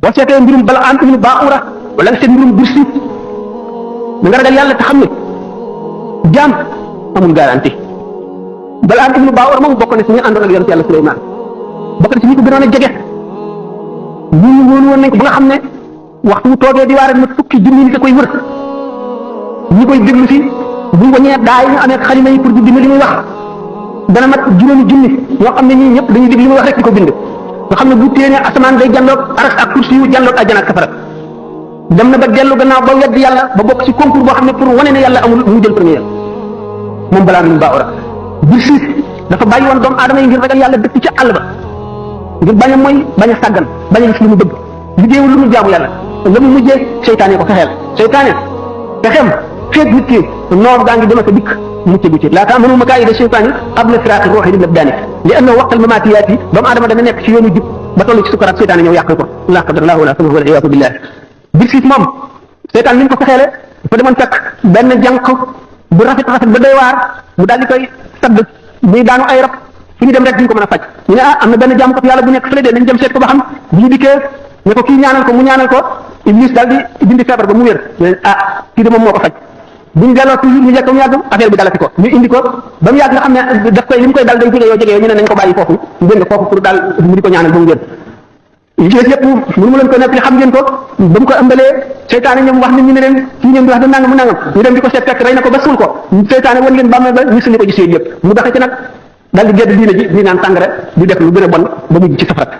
boo seetee mbirum Balaan ibnu Baa'ura wala nga seet mbirum Birsi na nga ragal yàlla te xam ne jaam amul garanti. Balaan ibnu Baa'ura moom bokk na si ñu àndoon ak yonent yàlla Suleymaan bokk na si ñi ko gënoon a jege ñu wóolu woon nañ ko ba nga xam ne waxtu mu toogee di waar ak mat fukki junni nit a koy wër ñi koy déglu si buñ ko ñëwee daa yi ñu amee xalima yi pour di bind li muy wax dana mat juróomi junni ñoo xam ne ñii ñëpp dañuy dégg li muy wax rek di ko bind nga xam ne bu téenee asamaan day janloog aras ak kursi yu janloog àjjana ak safara dem na ba dellu gannaaw ba wedd yàlla ba bokk ci concours boo xam ne pour wane ne yàlla amul mu jël premier moom balaa min Baa'ura Birsiis dafa bàyyi woon doomu aadama yi ngir ragal yàlla dëkk ca àll ba ngir bañ a mooy bañ a sàggan bañ a gis lu mu bëgg liggéeyul lu mu jaamu yàlla la mu mujjee seytaane ko fexeel seytaane fexeem feeg nit ki noor gaa ngi dem ak dikk mucc gu ci laa ta'manu makaa'ida shaytaani qabla firaaqi ruuhi lil abdaani li annahu waqtal mamaatiyaati doomu aadama dana nekk ci yoonu jub ba toll ci sukaraat seytaane ñëw yàq ko laa qadarallaahu wala samahu wal iyaadu billah Birsiis moom seytaan ni mu ko fexeele dafa demoon fekk benn jànq bu rafet ba doy waar mu daal di koy sadd muy daanu ay rab fu ñu dem rek duñ ko mën a faj ñu ne am na benn jàmm ko yàlla bu nekk fële de nañ dem seet ko ba xam bu ñu dikkee ne ko kii ñaanal ko mu ñaanal ko Iblis daal di dindi feebar ba mu wér kii de moom moo ko faj buñ delloo toujours ñu jekk mu yàgg affaire bi dalati ko ñu indi ko ba mu yàgg nga xam ne daf koy li mu koy dal day jege yoo ñu ne nañ ko bàyyi foofu ngeen foofu pour daal mu di ko ñaanal ba mu wér yëpp mënu mu leen ko nekk li xam ngeen ko ba mu ko ëmbalee seytaane ñoom wax nit ñi ne leen kii ngeen di wax da nangam mu nangam ñu dem di ko seet fekk rey na ko ba suul ko seytaane wan leen bàmmeel ba ñu suli ko gis yëpp mu doxe ci nag daal di gedd diine ji di naan sàngara di def lu gën a bon ba mujj ci safara